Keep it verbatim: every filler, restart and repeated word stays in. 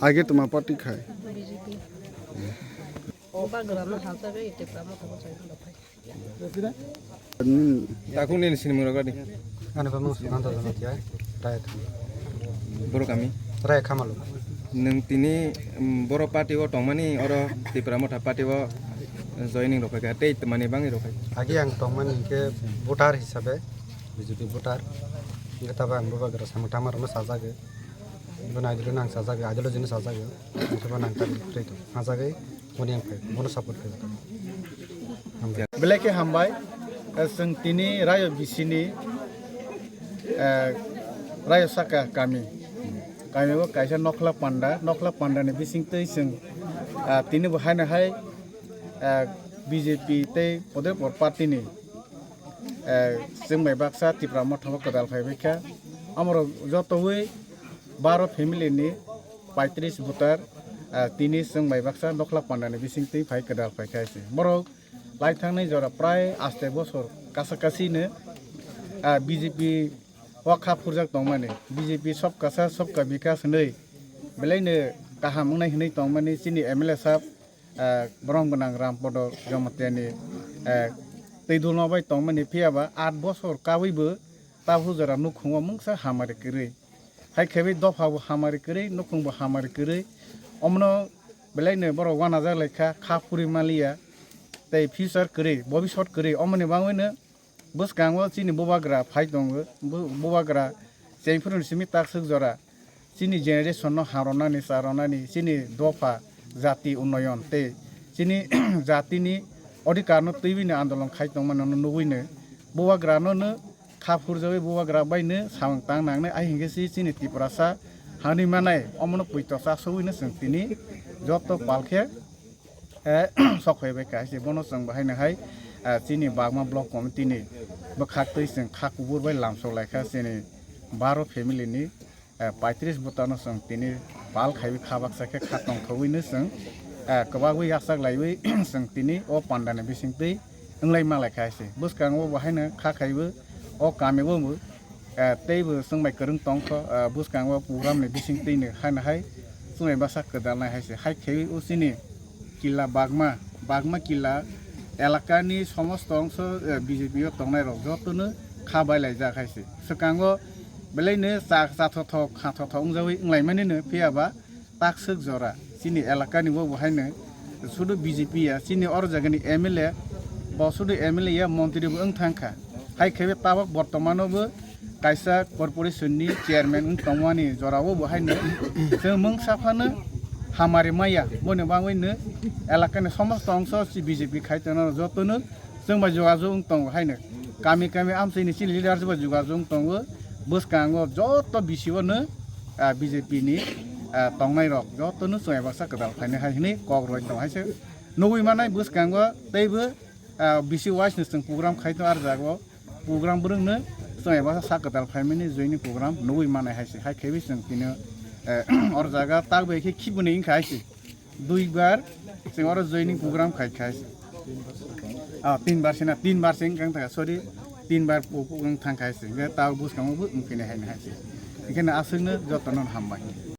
Age tuma party khai. Bubagra no hal sabe ite kamo kamo sai. Takung nini sinimung rok di. Ani bamung Sukanta Jamatia, Raya Khama. Borok kami? Raya Khamalu. Nwng tini, um, Borok party o tongmani oro Tipra Motha party o joining rok phaikha, tei twmani bangwi rok phaikha? Agi ang tongmani hinkhe voter hisabe, B J P voter. Hinkhe tabuk ang Bubagra samung tangmarokno sajagwi. Bo naidilo nang sajagwi, ideology no sajagwi. Hinkhe bo nang tangwi kwrwi tong. Sajagwi. Boni ang phai, bono support khlai. Hambai. Belai khe hambai, eh, chwng tini Rayo B C ni, eh, Rayo Saka kami. Kami o kaisa Nokhla Panda, Nokhla Panda ni bising twi chwng, ah, tini bo haino hai, eh, B J P tei Podepur party ni, eh, chwng bai baksa Tipra Motha o kwdal phai bai kha. Amorok jotowi baro family ni paitris voter, ah, tini chwng bai baksa Nokhla Panda ni bising twi phai kwdal phai kha se. Borok lai thangnai jora prai aste bosor kasa kasi no, ah, B J P o kha phurjak tongmani. B J P sobka saath sobka bikas hinwi belai no kaham wngnai hinwi tongmani chini M L A sahab, ah, borom gwnang Rampodo Jamatia ni, ah, twi dulma bai tongmani phiya ba aat bosor kawi bo tabuk jora nukhung o mungsa hamari kwrwi. Hai khe bai dopha bo hamari kwrwi, nukhung bo hamari kwrwi. Omono belai no borok uanajak lai kha, kha phuri manliya. Tei future kwrwi, bobisot kwrwi. Omoni bagwi no bwskango chini bubagra phai tongo. Bu-, bubagra chengphuru ni simi takswk jora chini generation no hamrwnani, charwnani, chini dopha, jati unnoyon tei chini jatini odhikar no twiwi no andolon khai tongmani no nugwi no bubagra no no kha phurjagwi bubagra bai no samung tang nangnai, ai hinkhe se chini Tiprasa hani manai omono puito chasogwi no chwng tini joto pal khe, eh, sok phai bai kha se. Bono chwng bo haino hai, eh, chini Bagma Block Committee ni bwkhak twi chwng kha kubur bai lamsok lai kha chini baro family ni, eh, paitris bwtano chwng tini pal khaiwi kha baksa khe kha tongthogwi no chwng, eh, kwbagwi yachak laiwi chwng tini o pandani bisingtwi wnglai malai kha se. Bwskango bo haino kha khaiwi o kami o bo, eh, teibo chwng bai kwrwng tongkho, eh, bwskango program ni bisingtwi no haino hai chwng bai bwsa kwdalnai hai se. Hai khaiwi o chini killa Bagma, Bagma killa elakani somosto ongso, eh, B J P o tongnai rok jotono kha bai laijak hai se. Swkango belai no cha-, chathothok, khathothok wngjawi wnglaimani no, phiya ba takswk jora chini elakani bo bo haino sudu B J P ya, chini oro jagani M L A, bo sudu M L A ya, montri bo wng thang kha. Hai khe tabok bortomano bo kaisa corporation ni chairman wng tongmani jorao bo haino chwng mungsa phano hamari maya, boni bagwi no elakani somosto ongso si B J P khai tongo jotono chwng bai jogajog wng tongo haino. Kami kami amchaini chini leader bai jogajog wng tongo, bwskango joto B C O no, ah, B J P ni, ah, tongnai rok jotono chwng bai baksa kwdal phainai hai hinwi kok rwui tongo hai se. Nugwi manai bwskango teibo, ah, B C wise no chwng program khai tongo, ar jago program bwrwngno chwng eba sak kwtal phaimani joini program nugwi manai hai se. Hai khe bai chwng tini, eh, or jaga tak bai khe khibini wngkha hai se. Dui bar chwng oro joini program khai kha hai se. Ah, tin bar se na, tin bar se wngkha, sorry, tin bar pu-, pu-, wng thang kha hai se. Hwnkhe tak bwskango bo wngphinai hai se. Hwnkhe no aswkno jotono hambai.